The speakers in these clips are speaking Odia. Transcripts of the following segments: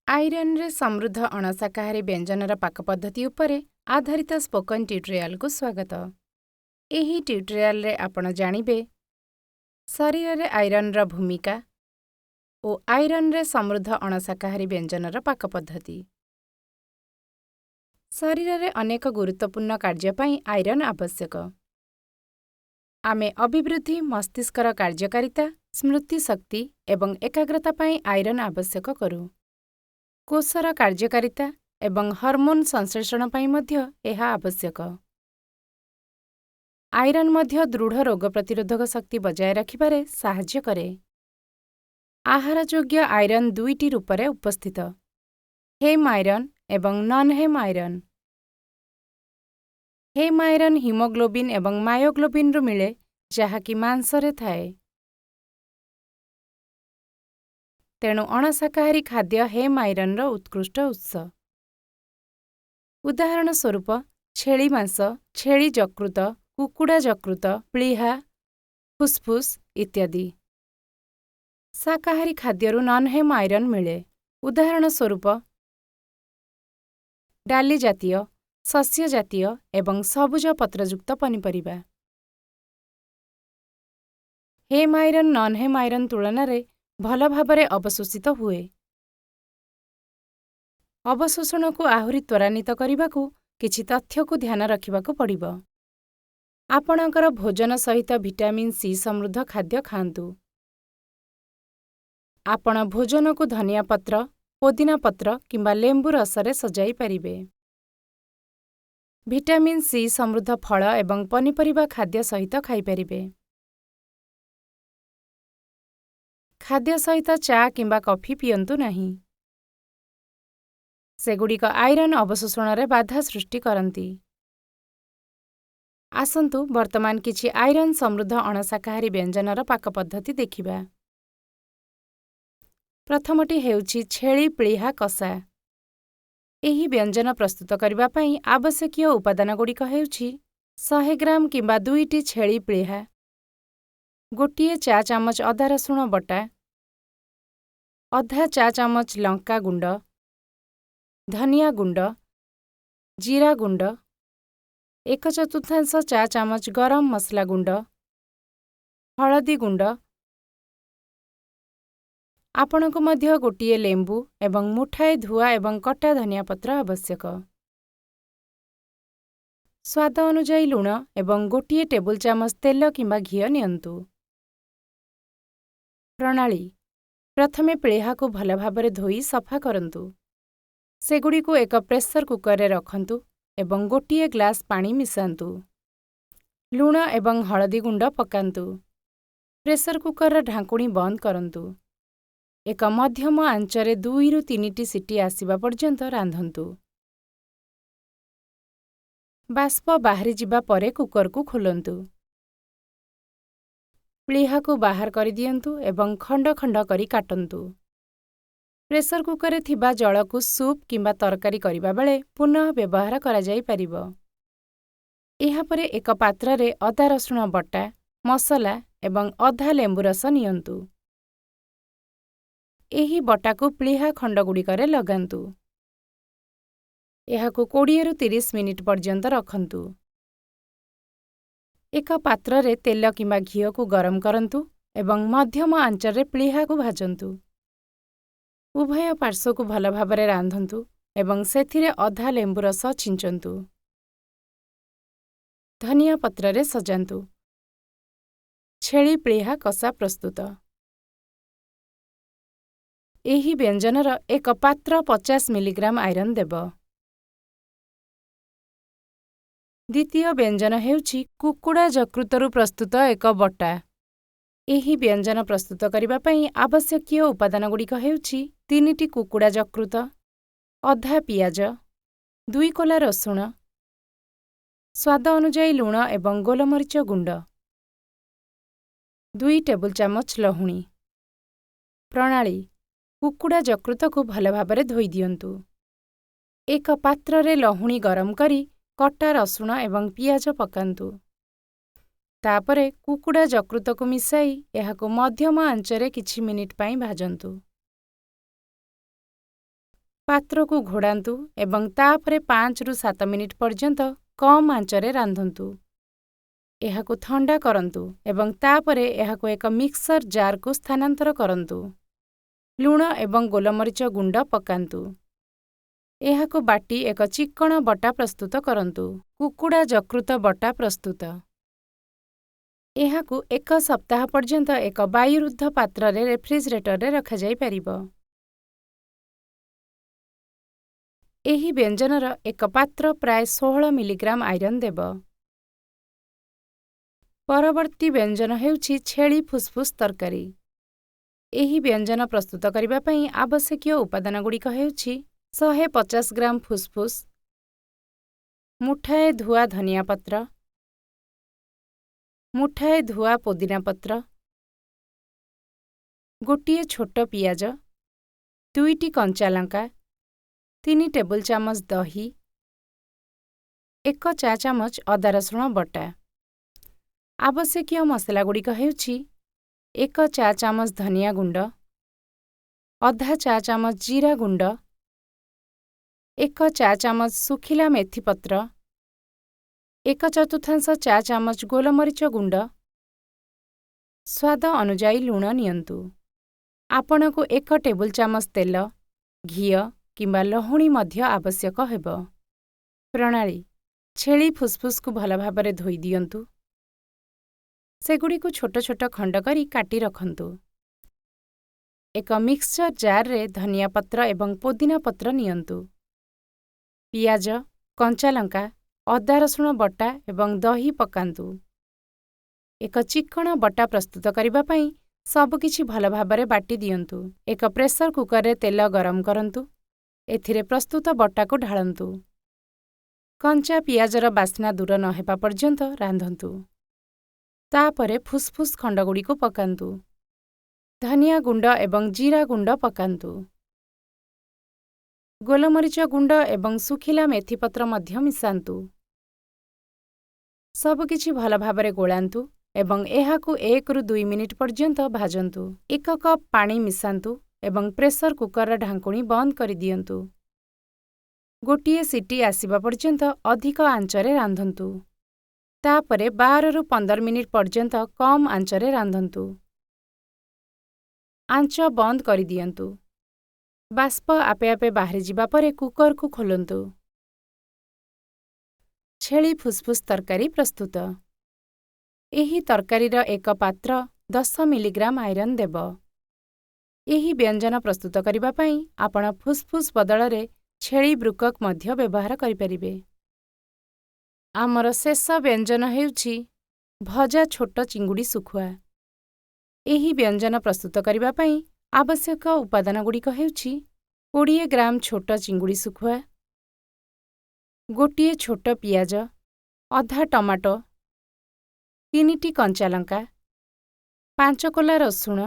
ଆଇରନରେ ସମୃଦ୍ଧ ଅଣଶାକାହାରୀ ବ୍ୟଞ୍ଜନର ପାକ ପଦ୍ଧତି ଉପରେ ଆଧାରିତ ସ୍ପୋକନ୍ ଟ୍ୟୁଟୋରିଆଲକୁ ସ୍ୱାଗତ। ଏହି ଟ୍ୟୁଟୋରିଆଲରେ ଆପଣ ଜାଣିବେ ଶରୀରରେ ଆଇରନର ଭୂମିକା ଓ ଆଇରନରେ ସମୃଦ୍ଧ ଅଣଶାକାହାରୀ ବ୍ୟଞ୍ଜନର ପାକ ପଦ୍ଧତି। ଶରୀରରେ ଅନେକ ଗୁରୁତ୍ୱପୂର୍ଣ୍ଣ କାର୍ଯ୍ୟ ପାଇଁ ଆଇରନ୍ ଆବଶ୍ୟକ। ଆମେ ଅଭିବୃଦ୍ଧି, ମସ୍ତିଷ୍କର କାର୍ଯ୍ୟକାରିତା, ସ୍ମୃତିଶକ୍ତି ଏବଂ ଏକାଗ୍ରତା ପାଇଁ ଆଇରନ୍ ଆବଶ୍ୟକ କରୁ। କୋଷର କାର୍ଯ୍ୟକାରିତା ଏବଂ ହରମୋନ୍ ସଂଶ୍ଳେଷଣ ପାଇଁ ମଧ୍ୟ ଏହା ଆବଶ୍ୟକ। ଆଇରନ୍ ମଧ୍ୟ ଦୃଢ଼ ରୋଗ ପ୍ରତିରୋଧକ ଶକ୍ତି ବଜାୟ ରଖିବାରେ ସାହାଯ୍ୟ କରେ। ଆହାରଯୋଗ୍ୟ ଆଇରନ୍ ଦୁଇଟି ରୂପରେ ଉପସ୍ଥିତ, ହେମ୍ ଆଇରନ୍ ଏବଂ non haem iron. Haem iron haemoglobin ଏବଂ ମାୟୋଗ୍ଲୋବିନ୍ରୁ ମିଳେ, ଯାହାକି ମାଂସରେ ଥାଏ। ତେଣୁ ଅଣଶାକାହାରୀ ଖାଦ୍ୟ ହେମ୍ ଆଇରନ୍ର ଉତ୍କୃଷ୍ଟ ଉତ୍ସ। ଉଦାହରଣ ସ୍ୱରୂପ, ଛେଳି ମାଂସ, ଛେଳି ଯକୃତ, କୁକୁଡ଼ା ଯକୃତ, ପ୍ଳୀହା, ଫୁସ୍ଫୁସ୍ ଇତ୍ୟାଦି। ଶାକାହାରୀ ଖାଦ୍ୟରୁ ନନ୍ ହେମ୍ ଆଇରନ୍ ମିଳେ। ଉଦାହରଣ ସ୍ୱରୂପ, ଡାଲି ଜାତୀୟ, ଶସ୍ୟ ଜାତୀୟ ଏବଂ ସବୁଜ ପତ୍ରଯୁକ୍ତ ପନିପରିବା। Haem iron non haem iron ତୁଳନାରେ ଭଲ ଭାବରେ ଅବଶୋଷିତ ହୁଏ। ଅବଶୋଷଣକୁ ଆହୁରି ତ୍ୱରାନ୍ୱିତ କରିବାକୁ କିଛି ତଥ୍ୟକୁ ଧ୍ୟାନ ରଖିବାକୁ ପଡ଼ିବ। ଆପଣଙ୍କର ଭୋଜନ ସହିତ ଭିଟାମିନ୍ ସି ସମୃଦ୍ଧ ଖାଦ୍ୟ ଖାଆନ୍ତୁ। ଆପଣ ଭୋଜନକୁ ଧନିଆ ପତ୍ର, ପୋଦିନା ପତ୍ର କିମ୍ବା ଲେମ୍ବୁ ରସରେ ସଜାଇ ପାରିବେ। ଭିଟାମିନ୍ ସି ସମୃଦ୍ଧ ଫଳ ଏବଂ ପନିପରିବା ଖାଦ୍ୟ ସହିତ ଖାଇପାରିବେ। ଖାଦ୍ୟ ସହିତ ଚା କିମ୍ବା କଫି ପିଅନ୍ତୁ ନାହିଁ। ସେଗୁଡ଼ିକ ଆଇରନ୍ ଅବଶୋଷଣରେ ବାଧା ସୃଷ୍ଟି କରନ୍ତି। ଆସନ୍ତୁ ବର୍ତ୍ତମାନ କିଛି ଆଇରନ୍ ସମୃଦ୍ଧ ଅଣଶାକାହାରୀ ବ୍ୟଞ୍ଜନର ପାକ ପଦ୍ଧତି ଦେଖିବା। ପ୍ରଥମଟି ହେଉଛି ଛେଳି ପ୍ଳୀହା କଷା। ଏହି ବ୍ୟଞ୍ଜନ ପ୍ରସ୍ତୁତ କରିବା ପାଇଁ ଆବଶ୍ୟକୀୟ ଉପାଦାନଗୁଡ଼ିକ ହେଉଛି 100 ଗ୍ରାମ କିମ୍ବା 2ଟି ଛେଳି ପ୍ଳୀହା, 1 ଚା ଚାମଚ ଅଦା ରସୁଣ ବଟା, ଅଧା ଚା ଚାମଚ ଲଙ୍କା ଗୁଣ୍ଡ, ଧନିଆ ଗୁଣ୍ଡ, ଜିରା ଗୁଣ୍ଡ, 1/4 ଚା ଚାମଚ ଗରମ ମସଲା ଗୁଣ୍ଡ, ହଳଦୀ ଗୁଣ୍ଡ। ଆପଣଙ୍କୁ ମଧ୍ୟ ଗୋଟିଏ ଲେମ୍ବୁ ଏବଂ ମୁଠାଏ ଧୁଆ ଏବଂ କଟା ଧନିଆ ପତ୍ର ଆବଶ୍ୟକ। ସ୍ୱାଦ ଅନୁଯାୟୀ ଲୁଣ ଏବଂ 1 ଟେବୁଲ ଚାମଚ ତେଲ କିମ୍ବା ଘିଅ ନିଅନ୍ତୁ। ପ୍ରଣାଳୀ: ପ୍ରଥମେ ପ୍ଳୀହାକୁ ଭଲ ଭାବରେ ଧୋଇ ସଫା କରନ୍ତୁ। ସେଗୁଡ଼ିକୁ ଏକ ପ୍ରେସର କୁକରରେ ରଖନ୍ତୁ ଏବଂ 1 ଗ୍ଲାସ୍ ପାଣି ମିଶାନ୍ତୁ। ଲୁଣ ଏବଂ ହଳଦୀ ଗୁଣ୍ଡ ପକାନ୍ତୁ। ପ୍ରେସର କୁକରର ଢାଙ୍କୁଣୀ ବନ୍ଦ କରନ୍ତୁ। ଏକ ମଧ୍ୟମ ଆଞ୍ଚରେ 2ରୁ 3ଟି ସିଟି ଆସିବା ପର୍ଯ୍ୟନ୍ତ ରାନ୍ଧନ୍ତୁ। ବାଷ୍ପ ବାହାରିଯିବା ପରେ କୁକରକୁ ଖୋଲନ୍ତୁ। ପ୍ଳୀହାକୁ ବାହାର କରିଦିଅନ୍ତୁ ଏବଂ ଖଣ୍ଡ ଖଣ୍ଡ କରି କାଟନ୍ତୁ। ପ୍ରେସର କୁକରରେ ଥିବା ଜଳକୁ ସୁପ୍ କିମ୍ବା ତରକାରୀ କରିବାବେଳେ ପୁନଃ ବ୍ୟବହାର କରାଯାଇପାରିବ। ଏହାପରେ ଏକ ପାତ୍ରରେ ଅଦା ରସୁଣ ବଟା, ମସଲା ଏବଂ ଅଧା ଲେମ୍ବୁ ରସ ନିଅନ୍ତୁ। ଏହି ବଟାକୁ ପ୍ଳୀହା ଖଣ୍ଡଗୁଡ଼ିକରେ ଲଗାନ୍ତୁ। ଏହାକୁ 20ରୁ 30 ମିନିଟ୍ ପର୍ଯ୍ୟନ୍ତ ରଖନ୍ତୁ। ଏକ ପାତ୍ରରେ ତେଲ କିମ୍ବା ଘିଅକୁ ଗରମ କରନ୍ତୁ ଏବଂ ମଧ୍ୟମ ଆଞ୍ଚରେ ପ୍ଳୀହାକୁ ଭାଜନ୍ତୁ। ଉଭୟ ପାର୍ଶ୍ୱକୁ ଭଲ ଭାବରେ ରାନ୍ଧନ୍ତୁ ଏବଂ ସେଥିରେ ଅଧା ଲେମ୍ବୁ ରସ ଛିଞ୍ଚନ୍ତୁ। ଧନିଆ ପତ୍ରରେ ସଜାନ୍ତୁ। ଛେଳି ପ୍ଳୀହା କଷା ପ୍ରସ୍ତୁତ। ଏହି ବ୍ୟଞ୍ଜନର ଏକ ପାତ୍ର 50 ମିଲିଗ୍ରାମ ଆଇରନ୍ ଦେବ। ଦ୍ୱିତୀୟ ବ୍ୟଞ୍ଜନ ହେଉଛି କୁକୁଡ଼ା ଯକୃତରୁ ପ୍ରସ୍ତୁତ ଏକ ବଟା। ଏହି ବ୍ୟଞ୍ଜନ ପ୍ରସ୍ତୁତ କରିବା ପାଇଁ ଆବଶ୍ୟକୀୟ ଉପାଦାନଗୁଡ଼ିକ ହେଉଛି 3ଟି କୁକୁଡ଼ା ଯକୃତ, ଅଧା ପିଆଜ, 2 କୋଲା ରସୁଣ, ସ୍ୱାଦ ଅନୁଯାୟୀ ଲୁଣ ଏବଂ ଗୋଲମରିଚ ଗୁଣ୍ଡ, 2 ଟେବୁଲ ଚାମଚ ଲହୁଣୀ। ପ୍ରଣାଳୀ: କୁକୁଡ଼ା ଯକୃତକୁ ଭଲ ଭାବରେ ଧୋଇ ଦିଅନ୍ତୁ। ଏକ ପାତ୍ରରେ ଲହୁଣୀ ଗରମ କରି କଟା ରସୁଣ ଏବଂ ପିଆଜ ପକାନ୍ତୁ। ତାପରେ କୁକୁଡ଼ା ଯକୃତକୁ ମିଶାଇ ଏହାକୁ ମଧ୍ୟମ ଆଞ୍ଚରେ କିଛି ମିନିଟ୍ ପାଇଁ ଭାଜନ୍ତୁ। ପାତ୍ରକୁ ଘୋଡ଼ାନ୍ତୁ ଏବଂ ତାପରେ 5ରୁ 7 ମିନିଟ୍ ପର୍ଯ୍ୟନ୍ତ କମ୍ ଆଞ୍ଚରେ ରାନ୍ଧନ୍ତୁ। ଏହାକୁ ଥଣ୍ଡା କରନ୍ତୁ ଏବଂ ତାପରେ ଏହାକୁ ଏକ ମିକ୍ସର ଜାରକୁ ସ୍ଥାନାନ୍ତର କରନ୍ତୁ। ଲୁଣ ଏବଂ ଗୋଲମରିଚ ଗୁଣ୍ଡ ପକାନ୍ତୁ। ଏହାକୁ ବାଟି ଏକ ଚିକ୍କଣ ବଟା ପ୍ରସ୍ତୁତ କରନ୍ତୁ। କୁକୁଡ଼ା ଯକୃତ ବଟା ପ୍ରସ୍ତୁତ। ଏହାକୁ ଏକ ସପ୍ତାହ ପର୍ଯ୍ୟନ୍ତ ଏକ ବାୟୁରୁଦ୍ଧ ପାତ୍ରରେ ରେଫ୍ରିଜରେଟରରେ ରଖାଯାଇପାରିବ। ଏହି ବ୍ୟଞ୍ଜନର ଏକ ପାତ୍ର ପ୍ରାୟ 16 ମିଲିଗ୍ରାମ ଆଇରନ୍ ଦେବ। ପରବର୍ତ୍ତୀ ବ୍ୟଞ୍ଜନ ହେଉଛି ଛେଳି ଫୁସଫୁସ ତରକାରୀ। ଏହି ବ୍ୟଞ୍ଜନ ପ୍ରସ୍ତୁତ କରିବା ପାଇଁ ଆବଶ୍ୟକୀୟ ଉପାଦାନଗୁଡ଼ିକ ହେଉଛି 150 ଗ୍ରାମ ଫୁସଫୁସ, ମୁଠାଏ ଧୁଆ ଧନିଆ ପତ୍ର, ମୁଠାଏ ଧୁଆ ପୋଦିନା ପତ୍ର, ଗୋଟିଏ ଛୋଟ ପିଆଜ, 2ଟି କଞ୍ଚା ଲଙ୍କା, 3 ଟେବୁଲ ଚାମଚ ଦହି, 1 ଚା ଚାମଚ ଅଦା ରସୁଣ ବଟା। ଆବଶ୍ୟକୀୟ ମସଲାଗୁଡ଼ିକ ହେଉଛି 1 ଚା ଚାମଚ ଧନିଆ ଗୁଣ୍ଡ, ଅଧା ଚା ଚାମଚ ଜିରା ଗୁଣ୍ଡ, 1 ଚା ଚାମଚ ଶୁଖିଲା ମେଥି ପତ୍ର, 1/4 ଚା ଚାମଚ ଗୋଲମରିଚ ଗୁଣ୍ଡ। ସ୍ୱାଦ ଅନୁଯାୟୀ ଲୁଣ ନିଅନ୍ତୁ। ଆପଣଙ୍କୁ 1 ଟେବୁଲ ଚାମଚ ତେଲ, ଘିଅ କିମ୍ବା ଲହୁଣୀ ମଧ୍ୟ ଆବଶ୍ୟକ ହେବ। ପ୍ରଣାଳୀ: ଛେଳି ଫୁସଫୁସକୁ ଭଲ ଭାବରେ ଧୋଇ ଦିଅନ୍ତୁ। ସେଗୁଡ଼ିକୁ ଛୋଟ ଛୋଟ ଖଣ୍ଡ କରି କାଟି ରଖନ୍ତୁ। ଏକ ମିକ୍ସଚର ଜାରରେ ଧନିଆ ପତ୍ର ଏବଂ ପୋଦିନା ପତ୍ର ନିଅନ୍ତୁ। ପିଆଜ, କଞ୍ଚା ଲଙ୍କା, ଅଦା ରସୁଣ ବଟା ଏବଂ ଦହି ପକାନ୍ତୁ। ଏକ ଚିକ୍କଣ ବଟା ପ୍ରସ୍ତୁତ କରିବା ପାଇଁ ସବୁକିଛି ଭଲ ଭାବରେ ବାଟି ଦିଅନ୍ତୁ। ଏକ ପ୍ରେସର କୁକରରେ ତେଲ ଗରମ କରନ୍ତୁ। ଏଥିରେ ପ୍ରସ୍ତୁତ ବଟାକୁ ଢାଳନ୍ତୁ। କଞ୍ଚା ପିଆଜର ବାସ୍ନା ଦୂର ନ ହେବା ପର୍ଯ୍ୟନ୍ତ ରାନ୍ଧନ୍ତୁ। ତାପରେ ଫୁସଫୁସ ଖଣ୍ଡଗୁଡ଼ିକୁ ପକାନ୍ତୁ। ଧନିଆ ଗୁଣ୍ଡ ଏବଂ ଜିରା ଗୁଣ୍ଡ ପକାନ୍ତୁ। ଗୋଲମରିଚ ଗୁଣ୍ଡ ଏବଂ ଶୁଖିଲା ମେଥି ପତ୍ର ମଧ୍ୟ ମିଶାନ୍ତୁ। ସବୁକିଛି ଭଲ ଭାବରେ ଗୋଳାନ୍ତୁ ଏବଂ ଏହାକୁ 1ରୁ 2 ମିନିଟ୍ ପର୍ଯ୍ୟନ୍ତ ଭାଜନ୍ତୁ। 1 କପ୍ ପାଣି ମିଶାନ୍ତୁ ଏବଂ ପ୍ରେସର କୁକରର ଢାଙ୍କୁଣୀ ବନ୍ଦ କରିଦିଅନ୍ତୁ। ଗୋଟିଏ ସିଟି ଆସିବା ପର୍ଯ୍ୟନ୍ତ ଅଧିକ ଆଞ୍ଚରେ ରାନ୍ଧନ୍ତୁ। ତାପରେ 12ରୁ 15 ମିନିଟ୍ ପର୍ଯ୍ୟନ୍ତ କମ୍ ଆଞ୍ଚରେ ରାନ୍ଧନ୍ତୁ। ଆଞ୍ଚ ବନ୍ଦ କରିଦିଅନ୍ତୁ। ବାଷ୍ପ ଆପେ ଆପେ ବାହାରିଯିବା ପରେ କୁକରକୁ ଖୋଲନ୍ତୁ। ଛେଳି ଫୁସଫୁସ ତରକାରୀ ପ୍ରସ୍ତୁତ। ଏହି ତରକାରୀର ଏକ ପାତ୍ର 10 ମିଲିଗ୍ରାମ ଆଇରନ୍ ଦେବ। ଏହି ବ୍ୟଞ୍ଜନ ପ୍ରସ୍ତୁତ କରିବା ପାଇଁ ଆପଣ ଫୁସଫୁସ ବଦଳରେ ଛେଳି ବ୍ରୁକକ୍ ମଧ୍ୟ ବ୍ୟବହାର କରିପାରିବେ। ଆମର ଶେଷ ବ୍ୟଞ୍ଜନ ହେଉଛି ଭଜା ଛୋଟ ଚିଙ୍ଗୁଡ଼ି ଶୁଖୁଆ। ଏହି ବ୍ୟଞ୍ଜନ ପ୍ରସ୍ତୁତ କରିବା ପାଇଁ ଆବଶ୍ୟକ ଉପାଦାନଗୁଡ଼ିକ ହେଉଛି 20 ଗ୍ରାମ ଛୋଟ ଚିଙ୍ଗୁଡ଼ି ଶୁଖୁଆ, ଗୋଟିଏ ଛୋଟ ପିଆଜ, ଅଧା ଟମାଟୋ, 3ଟି କଞ୍ଚା ଲଙ୍କା, 5 କୋଲା ରସୁଣ,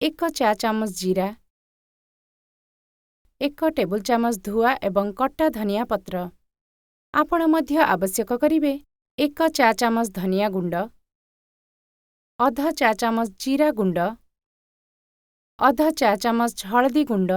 1 ଚା ଚାମଚ ଜିରା, 1 ଟେବୁଲ ଚାମଚ ଧୁଆ ଏବଂ କଟା ଧନିଆ ପତ୍ର। ଆପଣ ମଧ୍ୟ ଆବଶ୍ୟକ କରିବେ 1 ଚା ଚାମଚ ଧନିଆ ଗୁଣ୍ଡ, ଅଧ ଚା ଚାମଚ ଜିରା ଗୁଣ୍ଡ, ଅଧ ଚା ଚାମଚ ହଳଦୀ ଗୁଣ୍ଡ,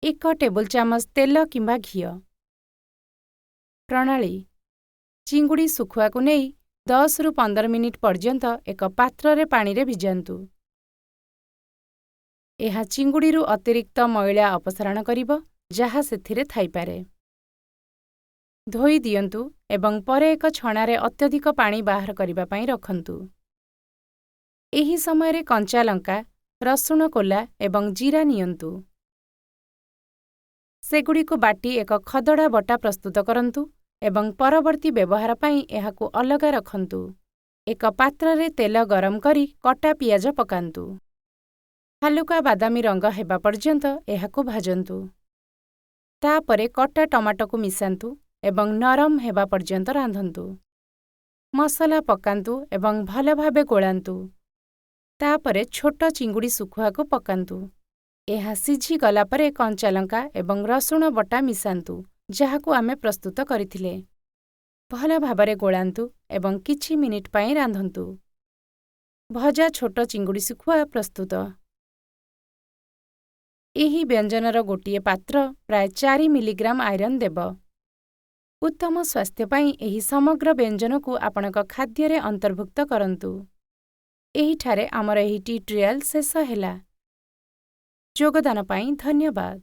1 ଟେବୁଲ ଚାମଚ ତେଲ କିମ୍ବା ଘିଅ। ପ୍ରଣାଳୀ: ଚିଙ୍ଗୁଡ଼ି ଶୁଖୁଆକୁ ନେଇ 10ରୁ 15 ମିନିଟ୍ ପର୍ଯ୍ୟନ୍ତ ଏକ ପାତ୍ରରେ ପାଣିରେ ଭିଜାନ୍ତୁ। ଏହା ଚିଙ୍ଗୁଡ଼ିରୁ ଅତିରିକ୍ତ ମଇଳା ଅପସାରଣ କରିବ ଯାହା ସେଥିରେ ଥାଇପାରେ। ଧୋଇ ଦିଅନ୍ତୁ ଏବଂ ପରେ ଏକ ଛଣାରେ ଅତ୍ୟଧିକ ପାଣି ବାହାର କରିବା ପାଇଁ ରଖନ୍ତୁ। ଏହି ସମୟରେ କଞ୍ଚା ଲଙ୍କା, ରସୁଣ କୋଲା ଏବଂ ଜିରା ନିଅନ୍ତୁ। ସେଗୁଡ଼ିକୁ ବାଟି ଏକ ଖଦଡ଼ା ବଟା ପ୍ରସ୍ତୁତ କରନ୍ତୁ ଏବଂ ପରବର୍ତ୍ତୀ ବ୍ୟବହାର ପାଇଁ ଏହାକୁ ଅଲଗା ରଖନ୍ତୁ। ଏକ ପାତ୍ରରେ ତେଲ ଗରମ କରି କଟା ପିଆଜ ପକାନ୍ତୁ। ହାଲୁକା ବାଦାମୀ ରଙ୍ଗ ହେବା ପର୍ଯ୍ୟନ୍ତ ଏହାକୁ ଭାଜନ୍ତୁ। ତାପରେ କଟା ଟମାଟୋକୁ ମିଶାନ୍ତୁ ଏବଂ ନରମ ହେବା ପର୍ଯ୍ୟନ୍ତ ରାନ୍ଧନ୍ତୁ। ମସଲା ପକାନ୍ତୁ ଏବଂ ଭଲ ଭାବେ ଗୋଳାନ୍ତୁ। ତାପରେ ଛୋଟ ଚିଙ୍ଗୁଡ଼ି ଶୁଖୁଆକୁ ପକାନ୍ତୁ। ଏହା ସିଝିଗଲା ପରେ କଞ୍ଚା ଲଙ୍କା ଏବଂ ରସୁଣ ବଟା ମିଶାନ୍ତୁ ଯାହାକୁ ଆମେ ପ୍ରସ୍ତୁତ କରିଥିଲେ। ଭଲ ଭାବରେ ଗୋଳାନ୍ତୁ ଏବଂ କିଛି ମିନିଟ୍ ପାଇଁ ରାନ୍ଧନ୍ତୁ। ଭଜା ଛୋଟ ଚିଙ୍ଗୁଡ଼ି ଶୁଖୁଆ ପ୍ରସ୍ତୁତ। ଏହି ବ୍ୟଞ୍ଜନର ଗୋଟିଏ ପାତ୍ର ପ୍ରାୟ 4 ମିଲିଗ୍ରାମ ଆଇରନ୍ ଦେବ। ଉତ୍ତମ ସ୍ୱାସ୍ଥ୍ୟ ପାଇଁ ଏହି ସମଗ୍ର ବ୍ୟଞ୍ଜନକୁ ଆପଣଙ୍କ ଖାଦ୍ୟରେ ଅନ୍ତର୍ଭୁକ୍ତ କରନ୍ତୁ। ଏହିଠାରେ ଆମର ଏହି ଟ୍ୟୁଟୋରିଆଲ୍ ଶେଷ ହେଲା। ଯୋଗଦାନ ପାଇଁ ଧନ୍ୟବାଦ।